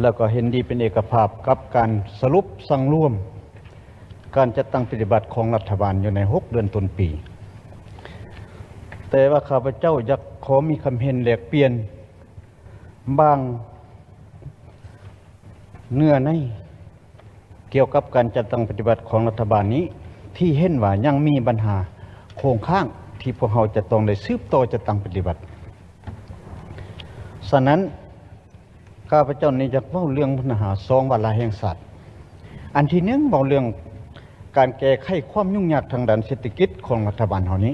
ແລ້ວກໍເຫັນດີເປັນເອກະພາບກັບການສະຫຼຸບສັງລວມການຈັດຕັ້ງປະຕິບັດຂອງລັດຖະບານຢູ່ໃນຫົກເດືອນຕົ້ນປີ. ແຕ່ວ່າຂ້າພະເຈົ້າຢາກຂໍມີຄຳເຫັນແລກປ່ຽນບາງເນື້ອໃນ ກ່ຽວກັບການຈັດຕັ້ງປະຕິບັດຂອງລັດຖະບານນີ້ ທີ່ເຫັນວ່າຍັງມີບັນຫາຄົງຄ້າງ ທີ່ພວກເຮົາຈະຕ້ອງໄດ້ສືບຕໍ່ຈັດຕັ້ງປະຕິບັດ. ສະນັ້ນ ຂ້າພະເຈົ້ານີ້ຢາກເວົ້າເລື່ອງບັນຫາສອງວາລະແຫ່ງຊາດ. ອັນທີໜຶ່ງ ເວົ້າເລື່ອງການແກ້ໄຂຄວາມຫຍຸ້ງຍາກທາງດ້ານເສດຖະກິດຂອງລັດຖະບານເຮົານີ້.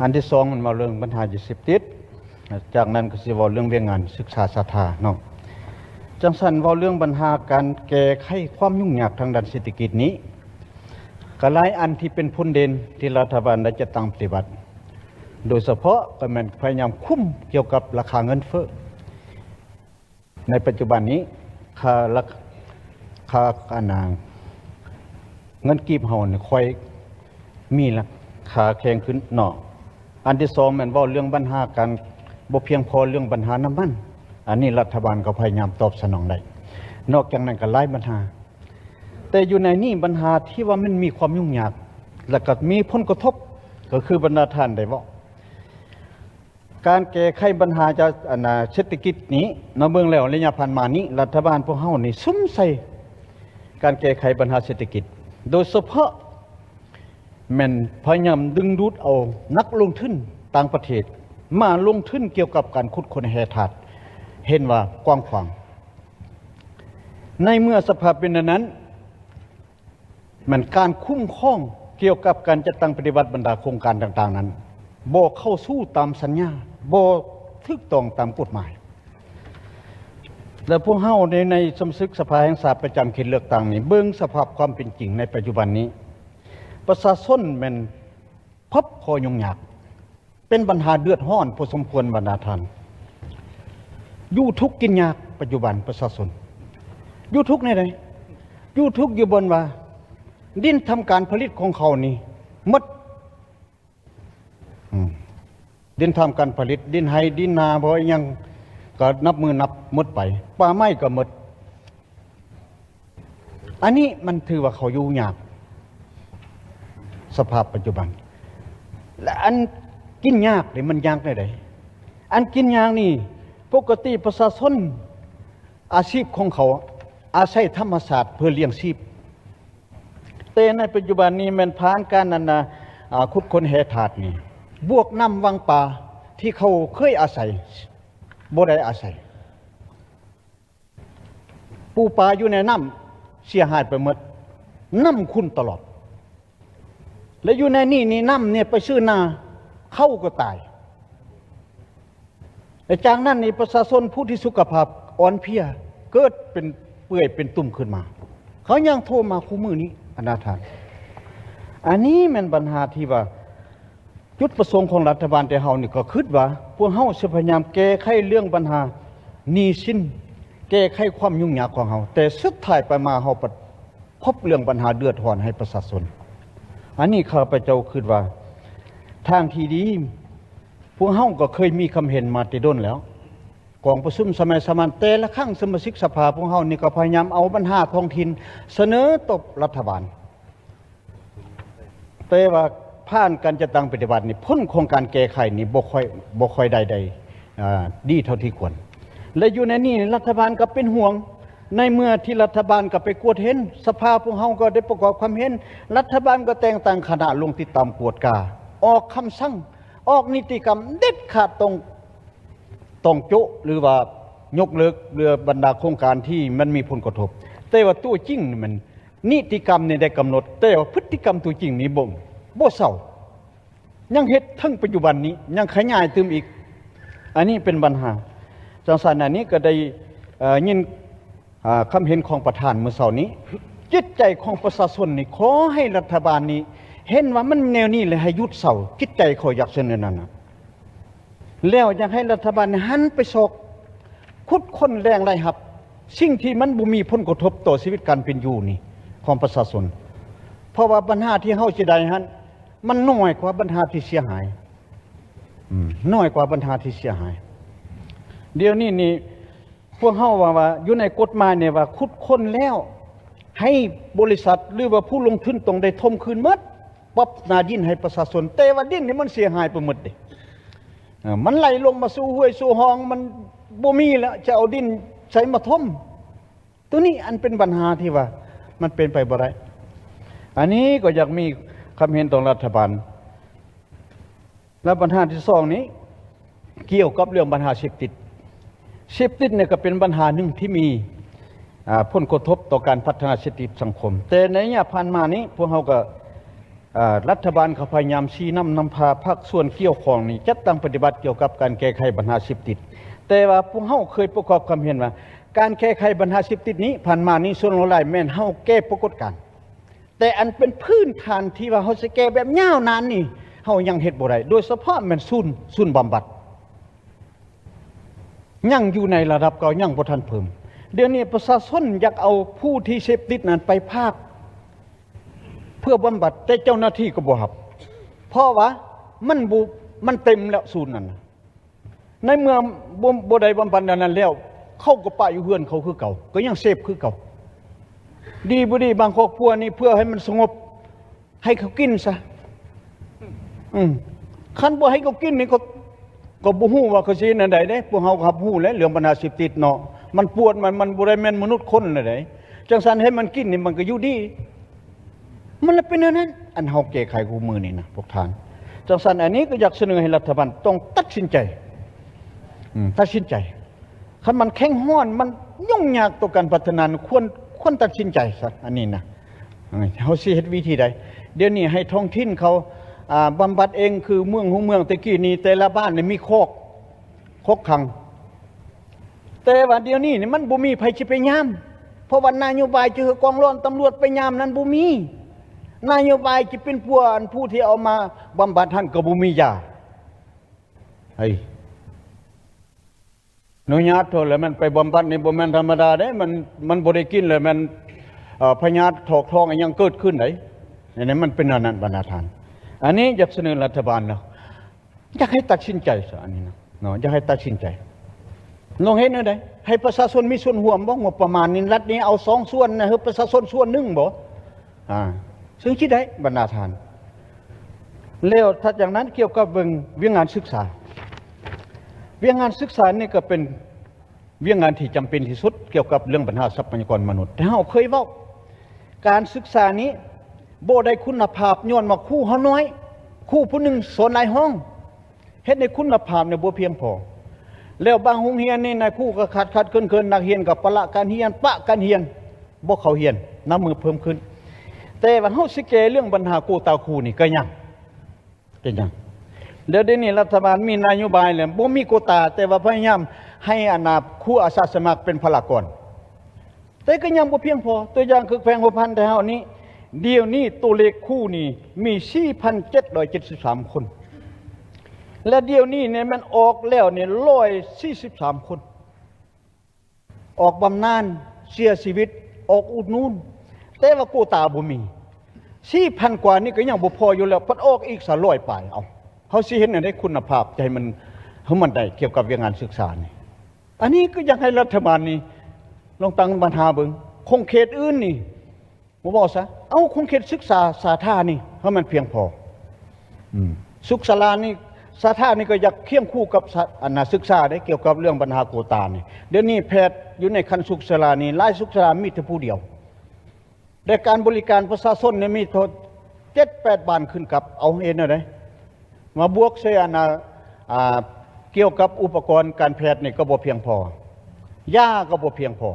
ອັນທີສອງ ແມ່ນເວົ້າເລື່ອງບັນຫາຢາເສບຕິດ, ຈາກນັ້ນກໍຊິເວົ້າເລື່ອງວຽກງານສຶກສາສາທາເນາະ. ຈັ່ງຊັ້ນ ເວົ້າເລື່ອງບັນຫາການແກ້ໄຂຄວາມຫຍຸ້ງຍາກທາງດ້ານເສດຖະກິດນີ້ ກໍຫຼາຍອັນທີ່ເປັນຜົນເດັ່ນທີ່ລັດຖະບານໄດ້ຈັດຕັ້ງປະຕິບັດ, ໂດຍສະເພາະກໍແມ່ນພະຍາຍາມຄຸມກ່ຽວກັບລາຄາເງິນເຟີ້. ໃນປັດຈຸບັນນີ້ ຄ່າລາ ຄ່າ ອັນນ່າ ເງິນກີບເຮົານີ້ຄ່ອຍມີລາຄາແຂງຂຶ້ນເນາະ. ອັນທີສອງ ແມ່ນເວົ້າເລື່ອງບັນຫາການບໍ່ພຽງພໍເລື່ອງບັນຫານ້ຳມັນ, ອັນນີ້ລັດຖະບານກໍພະຍາຍາມຕອບສະໜອງໄດ້. ນອກຈາກນັ້ນກໍຫຼາຍບັນຫາ, ແຕ່ຢູ່ໃນນີ້ບັນຫາທີ່ວ່າມັນມີຄວາມຫຍຸ້ງຍາກ ແລະກໍມີຜົນກະທົບ ກໍຄືບັນດາທ່ານໄດ້ເວົ້າ ການແກ້ໄຂບັນຫາຈາກ ອັນນ່າ ເສດຖະກິດນີ້ເນາະ, ເບິ່ງແລ້ວໄລຍະຜ່ານມານີ້ ລັດຖະບານພວກເຮົານີ້ສຸມໃສ່ການແກ້ໄຂບັນຫາເສດຖະກິດ, ໂດຍສະເພາະແມ່ນພະຍາຍາມດຶງດູດເອົານັກລົງທຶນຕ່າງປະເທດມາລົງທຶນກ່ຽວກັບການຂຸດຄົ້ນແຮ່ທາດ ເຫັນວ່າກວ້າງຂວາງ. ໃນເມື່ອສະພາບເປັນແນວນັ້ນ ແມ່ນການຄຸ້ມຄອງກ່ຽວກັບການຈັດຕັ້ງປະຕິບັດບັນດາໂຄງການຕ່າງໆນັ້ນ ບໍ່ເຂົ້າສູ່ຕາມສັນຍາ, ບໍ່ຖືກຕ້ອງຕາມກົດໝາຍ. ແລະ ພວກເຮົາໃນ ໃນສະມາຊິກສະພາແຫ່ງຊາດປະຈຳເຂດເລືອກຕັ້ງນີ້ ເບິ່ງສະພາບຄວາມເປັນຈິງໃນປັດຈຸບັນນີ້ ປະຊາຊົນແມ່ນພົບຂໍ້ຫຍຸ້ງຍາກ ເປັນບັນຫາເດືອດຮ້ອນພໍສົມຄວນບັນດາທ່ານ. ຢູ່ທຸກກິນຍາກ ປັດຈຸບັນປະຊາຊົນຢູ່ທຸກແນວໃດ? ຢູ່ທຸກຢູ່ບ່ອນວ່າດິນທຳການຜະລິດຂອງເຂົານີ້ໝົດ. ອືມ ດິນທຳການຜະລິດ, ດິນໄຮ່ ດິນນາ ບໍ່ອີ່ຫຍັງ ກໍນັບມື້ນັບໝົດໄປ, ປ່າໄມ້ກໍໝົດ. ອັນນີ້ມັນຖືວ່າເຂົາຢູ່ຍາກ ສະພາບປັດຈຸບັນ. ແລະ ອັນກິນຍາກນີ້ມັນຍາກແນວໃດ? ອັນກິນຍາກນີ້ ປົກກະຕິປະຊາຊົນ ອາຊີບຂອງເຂົາອາໄສທຳມະຊາດເພື່ອລ້ຽງຊີບ, ແຕ່ໃນປັດຈຸບັນນີ້ແມ່ນຜ່ານການ ອັນນ່າ ອາ ຂຸດຄົ້ນແຮ່ທາດນີ້ ບວກນ້ຳວັງປາທີ່ເຂົາເຄີຍອາໄສ ບໍ່ໄດ້ອາໄສ. ປູປາຢູ່ໃນນ້ຳເສຍຫາຍໄປໝົດ, ນ້ຳຂຸ່ນຕະຫຼອດ ແລະ ຢູ່ໃນນີ້ນີ້ ນ້ຳນີ້ໄປຊື້ນາ ເຂົ້າກໍຕາຍ ແລະ ຈາກນັ້ນນີ້ ປະຊາຊົນຜູ້ທີ່ສຸຂະພາບອ່ອນເພຍ ເກີດເປັນເປື່ອຍເປັນຕຸ່ມຂຶ້ນມາ. ເຂົາຍັງໂທມາຄູ່ມື້ນີ້ ບັນດາທ່ານ. ອັນນີ້ແມ່ນບັນຫາທີ່ວ່າ ຈຸດປະສົງຂອງລັດຖະບານແຕ່ເຮົານີ້ກໍຄິດວ່າ ພວກເຮົາຊິພະຍາຍາມແກ້ໄຂເລື່ອງບັນຫາໜີ້ສິນ, ແກ້ໄຂຄວາມຫຍຸ້ງຍາກຂອງເຮົາ, ແຕ່ສຸດທ້າຍໄປມາເຮົາພັດພົບເລື່ອງບັນຫາເດືອດຮ້ອນໃຫ້ປະຊາຊົນ. ອັນນີ້ຂ້າພະເຈົ້າຄິດວ່າ ທາງທີ່ດີ ພວກເຮົາກໍເຄີຍມີຄຳເຫັນມາແຕ່ດົນແລ້ວ. ກອງປະຊຸມສະໄໝສາມັນແຕ່ລະຄັ້ງ ສະມາຊິກສະພາພວກເຮົານີ້ກໍພະຍາຍາມເອົາບັນຫາທ້ອງຖິ່ນສະເໜີຕໍ່ລັດຖະບານ. ແຕ່ວ່າຜ່ານການຈັດຕັ້ງປະຕິບັດນີ້ ຜົນຂອງການແກ້ໄຂນີ້ບໍ່ຄ່ອຍ ບໍ່ຄ່ອຍໄດ້ ໄດ້ ເອີ ດີເທົ່າທີ່ຄວນ ແລະ ຢູ່ໃນນີ້ລັດຖະບານກໍເປັນຫ່ວງ. ໃນເມື່ອທີ່ລັດຖະບານກໍໄປກວດເຫັນ, ສະພາພວກເຮົາກໍໄດ້ປະກອບຄວາມເຫັນ, ລັດຖະບານກໍແຕ່ງຕັ້ງຄະນະລົງຕິດຕາມກວດກາ, ອອກຄຳສັ່ງ, ອອກນິຕິກຳເດັດຂາດ ຕ້ອງ ຕ້ອງໂຈະ ຫຼືວ່າຍົກເລີກ ຫຼືບັນດາໂຄງການທີ່ມັນມີຜົນກະທົບ. ແຕ່ວ່າຕົວຈິງນີ້ມັນ ນິຕິກຳນີ້ໄດ້ກຳນົດ, ແຕ່ວ່າພຶດຕິກຳຕົວຈິງນີ້ບໍ່ ບໍ່ເຊົາ, ຍັງເຮັດເຖິງປັດຈຸບັນນີ້ ຍັງຂະຫຍາຍຕື່ມອີກ. ອັນນີ້ເປັນບັນຫາ. ຈັ່ງຊັ້ນ ອັນນີ້ກໍໄດ້ ເອີ ຍິນ ອາ ຄຳເຫັນຂອງປະທານມື້ເຊົ້ານີ້. ຈິດໃຈຂອງປະຊາຊົນນີ້ ຂໍໃຫ້ລັດຖະບານນີ້ເຫັນວ່າມັນແນວນີ້ ແລະ ໃຫ້ຢຸດເຊົາ. ຈິດໃຈຂ້ອຍຢາກເຊັ່ນນັ້ນນະ. ແລ້ວຢາກໃຫ້ລັດຖະບານຫັນໄປຊອກຂຸດຄົ້ນແຫຼ່ງລາຍຮັບ ສິ່ງທີ່ມັນບໍ່ມີຜົນກະທົບຕໍ່ຊີວິດການເປັນຢູ່ນີ້ຂອງປະຊາຊົນ, ເພາະວ່າບັນຫາທີ່ເຮົາຊິໄດ້ຫັ້ນ ມັນໜ້ອຍກວ່າບັນຫາທີ່ເສຍຫາຍ, ອືມ ໜ້ອຍກວ່າບັນຫາທີ່ເສຍຫາຍ. ດຽວນີ້ນີ້ ພວກເຮົາວ່າ ວ່າຢູ່ໃນກົດໝາຍນີ້ວ່າຂຸດຄົ້ນແລ້ວ ໃຫ້ບໍລິສັດ ຫຼືວ່າຜູ້ລົງທຶນຕ້ອງໄດ້ຖົມຄືນໝົດ ປັບໜ້າດິນໃຫ້ປະຊາຊົນ, ແຕ່ວ່າດິນນີ້ມັນເສຍຫາຍໄປໝົດເດ້. ເອີ ມັນໄຫຼລົງມາສູ່ຫ້ວຍສູ່ຮ່ອງ ມັນບໍ່ມີແລ້ວ ຈະເອົາດິນໃສມາຖົມ? ໂຕນີ້ອັນເປັນບັນຫາທີ່ວ່າມັນເປັນໄປບໍ່ໄດ້. ອັນນີ້ກໍຢາກມີຄຳເຫັນຕໍ່ລັດຖະບານ. ແລະບັນຫາທີສອງນີ້ ກ່ຽວກັບເລື່ອງບັນຫາເສບຕິດ. ເສບຕິດນີ້ກໍເປັນບັນຫາໜຶ່ງທີ່ມີ ອາ ຜົນກະທົບຕໍ່ການພັດທະນາເສດຖະກິດສັງຄົມ, ແຕ່ໃນໄລຍະຜ່ານມານີ້ ພວກເຮົາກໍ ອາ ລັດຖະບານກໍພະຍາຍາມຊີ້ນຳນຳພາພາກສ່ວນກ່ຽວຂ້ອງນີ້ ຈັດຕັ້ງປະຕິບັດກ່ຽວກັບການແກ້ໄຂບັນຫາເສບຕິດ. ແຕ່ວ່າພວກເຮົາເຄີຍປະກອບຄຳເຫັນວ່າ ການແກ້ໄຂບັນຫາເສບຕິດນີ້ ຜ່ານມານີ້ສ່ວນຫຼວງຫຼາຍແມ່ນເຮົາແກ້ປາກົດການ. ແຕ່ອັນເປັນພື້ນຖານທີ່ວ່າເຮົາຊິແກ້ແບບຍາວນານນີ້ ເຮົາຍັງເຮັດບໍ່ໄດ້, ໂດຍສະເພາະແມ່ນສູນ ສູນບຳບັດ ຍັງຢູ່ໃນລະດັບເກົ່າ ຍັງບໍ່ທັນເພີ່ມ. ດຽວນີ້ປະຊາຊົນຢາກເອົາຜູ້ທີ່ເສບຕິດນັ້ນໄປພາກເພື່ອບຳບັດ, ແຕ່ເຈົ້າໜ້າທີ່ກໍບໍ່ຮັບ ເພາະວ່າມັນບໍ່ ມັນເຕັມແລ້ວສູນນັ້ນນະ. ໃນເມື່ອບໍ່ ບໍ່ໄດ້ບຳບັດອັນນັ້ນແລ້ວ ເຂົາກໍປະຢູ່ເຮືອນເຂົາຄືເກົ່າ ກໍຍັງເສບຄືເກົ່າ. ດີບໍ່ດີ ບາງຄອບຄົວນີ້ເພື່ອໃຫ້ມັນສະຫງົບ ໃຫ້ເຂົາກິນຊະ. ອືມ ຄັນບໍ່ໃຫ້ເຂົາກິນນີ້ ກໍ ກໍບໍ່ຮູ້ວ່າເຂົາຊິເຮັດແນວໃດເດ້. ພວກເຮົາກໍຮັບຮູ້ແຫຼະເລື່ອງບັນຫາເສບຕິດເນາະ ມັນປວດ ມັນ ມັນບໍ່ໄດ້ແມ່ນມະນຸດຄົນແນວໃດ. ຈັ່ງຊັ້ນໃຫ້ມັນກິນນີ້ ມັນກໍຢູ່ດີ. ມັນລະເປັນແນວນັ້ນ ອັນເຮົາແກ້ໄຂຄູ່ມື້ນີ້ນະພວກທ່ານ. ຈັ່ງຊັ້ນ ອັນນີ້ກໍຢາກສະເໜີໃຫ້ລັດຖະບານຕ້ອງຕັດສິນໃຈ ອືມ ຕັດສິນໃຈ. ຄັນມັນແຂງຮ້ອນ ມັນຫຍຸ້ງຍາກຕໍ່ການພັດທະນາ ຄວນ ຄວນຕັດສິນໃຈຊະ ອັນນີ້ນະ. ເອີ ເຮົາຊິເຮັດວິທີໃດ? ດຽວນີ້ໃຫ້ທ້ອງຖິ່ນເຂົາ ອາ ບຳບັດເອງ ຄືເມືອງ ຫົວເມືອງແຕ່ກີ້ນີ້ ແຕ່ລະບ້ານນີ້ມີຄອກ ຄອກຂັງ. ແຕ່ວ່າດຽວນີ້ນີ້ມັນບໍ່ມີໃຜຊິໄປຍາມ ເພາະວ່ານະໂຍບາຍຈະໃຫ້ກອງຮ້ອນຕຳຫຼວດໄປຍາມນັ້ນບໍ່ມີ. ນະໂຍບາຍຈະປິ່ນປົວອັນຜູ້ທີ່ເອົາມາບຳບັດຫັ້ນກໍບໍ່ມີຢາ. ເຮີ້ຍ ອະນຸຍາດເທົ່າແລ້ວ ມັນໄປບຳບັດນີ້ບໍ່ແມ່ນທຳມະດາເດ້. ມັນ ມັນບໍ່ໄດ້ກິນແລ້ວແມ່ນ ເອີ ພະຍາດຖອກທ້ອງອີ່ຫຍັງເກີດຂຶ້ນໄດ໋. ອັນນີ້ມັນເປັນແນວນັ້ນບັນດາທ່ານ. ອັນນີ້ຢາກສະເໜີລັດຖະບານເນາະ ຢາກໃຫ້ຕັດສິນໃຈຊະ ອັນນີ້ນະເນາະ ຢາກໃຫ້ຕັດສິນໃຈ. ລອງເຮັດແນວໃດ ໃຫ້ປະຊາຊົນມີສ່ວນຮ່ວມບໍ່? ງົບປະມານນີ້ລັດນີ້ເອົາສອງສ່ວນນະ ໃຫ້ປະຊາຊົນສ່ວນໜຶ່ງບໍ່? ອາ ເຊິ່ງຊິໄດ້ບັນດາທ່ານ. ແລ້ວຖັດຈາກນັ້ນ ກ່ຽວກັບເບິ່ງວຽກງານສຶກສາ. ວຽກງານສຶກສານີ້ກໍເປັນວຽກງານທີ່ຈຳເປັນທີ່ສຸດ ກ່ຽວກັບເລື່ອງບັນຫາຊັບພະຍາກອນມະນຸດ. ແຕ່ເຮົາເຄີຍເວົ້າ ການສຶກສານີ້ບໍ່ໄດ້ຄຸນນະພາບ ຍ້ອນວ່າຄູເຮົານ້ອຍ, ຄູຜູ້ໜຶ່ງສອນຫຼາຍຫ້ອງ ເຮັດໃຫ້ຄຸນນະພາບນີ້ບໍ່ພຽງພໍ. ແລ້ວບາງໂຮງຮຽນນີ້ນາຍຄູກໍຂາດຂາດເຂີນເຂີນ, ນັກຮຽນກໍປະລະການຮຽນ, ປະການຮຽນ, ບໍ່ເຂົ້າຮຽນ, ນັບມື້ເພີ່ມຂຶ້ນ. ແຕ່ວ່າເຮົາຊິແກ້ເລື່ອງບັນຫາໂກຕາຄູນີ້ກໍຍັງ, ກໍຍັງ. ແລ້ວດຽວນີ້ລັດຖະບານມີນະໂຍບາຍແລ້ວ ບໍ່ມີໂກຕາ, ແຕ່ວ່າພະຍາຍາມໃຫ້ອັນນາຄູອາສາສະໝັກເປັນພະລາກອນ. ແຕ່ກໍຍັງບໍ່ພຽງພໍ. ຕົວຢ່າງຄືແຂວງຫົວພັນໄທເຮົານີ້ ດຽວນີ້ຕົວເລກຄູນີ້ມີສີ່ພັນເຈັດຮ້ອຍເຈັດສິບສາມຄົນ ແລະ ດຽວນີ້ນີ້ແມ່ນອອກແລ້ວນີ້ຮ້ອຍສີ່ສິບສາມຄົນ ອອກບຳນານ, ເສຍຊີວິດ, ອອກອຸດໜູນ, ແຕ່ວ່າໂກຕາບໍ່ມີ. ສີ່ພັນກວ່ານີ້ກໍຍັງບໍ່ພໍຢູ່ແລ້ວ ພັດອອກອີກສາມຮ້ອຍປາຍ. ເອົ້າ ເຮົາຊິເຮັດແນວໃດຄຸນນະພາບຈະໃຫ້ມັນ ໃຫ້ມັນໄດ້ກ່ຽວກັບວຽກງານສຶກສານີ້? ອັນນີ້ກໍຢາກໃຫ້ລັດຖະບານນີ້ລອງຕັ້ງບັນຫາເບິ່ງ ຂົງເຂດອື່ນນີ້ບໍ່ເວົ້າຊະ ເອົາຂົງເຂດສຶກສາສາທານີ້ໃຫ້ມັນພຽງພໍ. ອືມ ສຸກສາລານີ້ ສາທານີ້ກໍຢາກຄຽງຄູ່ກັບສາ ອັນນາ ສຶກສາເດ້ ກ່ຽວກັບເລື່ອງບັນຫາໂກຕານີ້. ດຽວນີ້ແພດຢູ່ໃນຂັ້ນສຸກສາລານີ້ ຫຼາຍສຸກສາລາມີແຕ່ຜູ້ດຽວ. ແຕ່ການບໍລິການປະຊາຊົນນີ້ມີໂທດເຈັດແປດບ້ານຂຶ້ນກັບ ເອົາເຮັດແນວໃດ ມາບວກໃສ່ອັນນາ ອ່າ ກ່ຽວກັບອຸປະກອນການແພດນີ້ກໍບໍ່ພຽງພໍ ຢາກໍບໍ່ພຽງພໍ.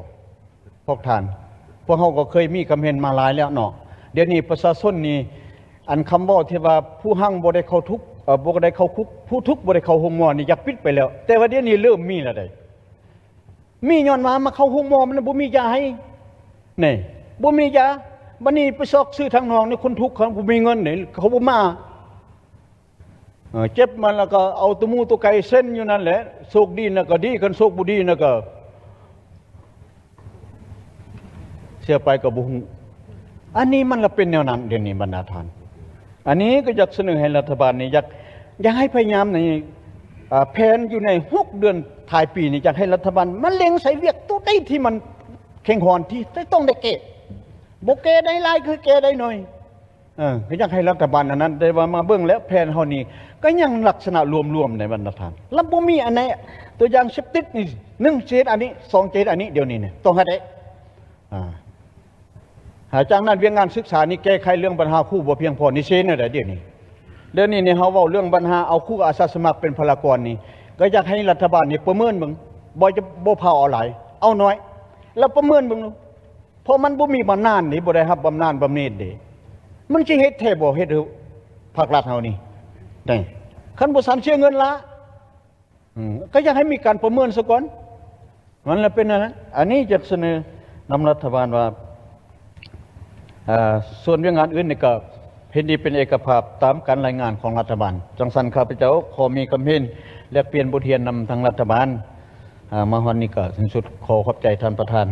ພວກທ່ານ ພວກເຮົາກໍເຄີຍມີຄຳເຫັນມາຫຼາຍແລ້ວເນາະ. ດຽວນີ້ປະຊາຊົນນີ້ ອັນຄຳເວົ້າທີ່ວ່າຜູ້ຮັ່ງບໍ່ໄດ້ເຂົ້າທຸກ ເອີ ບໍ່ໄດ້ເຂົ້າຄຸກ ຜູ້ທຸກບໍ່ໄດ້ເຂົ້າໂຮງໝໍນີ້ ຢາກປິດໄປແລ້ວ ແຕ່ວ່າດຽວນີ້ເລີ່ມມີແລ້ວໃດ. ມີຍ້ອນວ່າມາເຂົ້າໂຮງໝໍມັນບໍ່ມີຢາໃຫ້ ນີ້ ບໍ່ມີຢາ. ບັດນີ້ໄປຊອກຊື້ທາງນອກນີ້ ຄົນທຸກເຂົາບໍ່ມີເງິນນີ້ ເຂົາບໍ່ມາ. ເອີ ເຈັບມາແລ້ວກໍເອົາໂຕໝູໂຕໄກ່ເຊັນຢູ່ນັ້ນແຫຼະ. ໂຊກດີນະກໍດີ ຄັນໂຊກບໍ່ດີນະກໍເສຍໄປກໍບໍ່ຮູ້. ອັນນີ້ມັນລະເປັນແນວນັ້ນ ດຽວນີ້ບັນດາທ່ານ. ອັນນີ້ກໍຢາກສະເໜີໃຫ້ລັດຖະບານນີ້ ຢາກ ຢາກໃຫ້ພະຍາຍາມນີ້ ອ່າ ແຜນຢູ່ໃນຫົກເດືອນທ້າຍປີນີ້ ຢາກໃຫ້ລັດຖະບານມາເລັງໃສ່ວຽກໂຕໃດທີ່ມັນເຄັ່ງຮອນ ທີ່ຕ້ອງໄດ້ແກ້. ບໍ່ແກ້ໄດ້ຫຼາຍ ຄືແກ້ໄດ້ໜ້ອຍ. ເອີ ກໍຢາກໃຫ້ລັດຖະບານອັນນັ້ນ ແຕ່ວ່າມາເບິ່ງແລ້ວ ແຜນເຮົານີ້ກໍຍັງລັກສະນະລວມໆໃນບັນດາທ່ານ ລະບໍ່ມີອັນໃດ. ຕົວຢ່າງເສບຕິດນີ້ ໜຶ່ງ ຈະເຮັດອັນນີ້ ສອງ ຈະເຮັດອັນນີ້. ດຽວນີ້ນີ້ຕ້ອງເຮັດໄດ້. ອ່າ ຫຼັງຈາກນັ້ນ ວຽກງານສຶກສານີ້ ແກ້ໄຂເລື່ອງບັນຫາຄູບໍ່ພຽງພໍນີ້ ຊິເຮັດແນວໃດດຽວນີ້? ດຽວນີ້ນີ້ ເຮົາເວົ້າເລື່ອງບັນຫາເອົາຄູອາສາສະໝັກເປັນພະລາກອນນີ້ ກໍຢາກໃຫ້ລັດຖະບານນີ້ປະເມີນເບິ່ງ. ບໍ່ ຈະ ບໍ່ພາວເອົາຫຼາຍ ເອົາໜ້ອຍ ແລ້ວປະເມີນເບິ່ງ. ເພາະມັນບໍ່ມີບຳນານເດ້ ບໍ່ໄດ້ຮັບບຳນານບຳເໜັນເດ້ ມັນຊິເຮັດແທ້ບໍ່? ເຮັດໃຫ້ພາກລັດເຮົານີ້ ນີ້ ຄັນບໍ່ຊັ້ນເສຍເງິນລະ. ອືມ ກໍຢາກໃຫ້ມີການປະເມີນຊະກ່ອນ. ມັນລະເປັນອັນນັ້ນ. ອັນນີ້ຢາກສະເໜີນຳລັດຖະບານວ່າ ເອີ ສ່ວນວຽກງານອື່ນນີ້ກໍເຫັນດີເປັນເອກະພາບຕາມການລາຍງານຂອງລັດຖະບານ. ຈັ່ງຊັ້ນ ຂ້າພະເຈົ້າຂໍມີຄຳເຫັນແລກປ່ຽນບົດຮຽນນຳທາງລັດຖະບານ. ເອີ ມາຮອດນີ້ກໍສິ້ນສຸດ. ຂໍຂອບໃຈທ່ານປະທານ.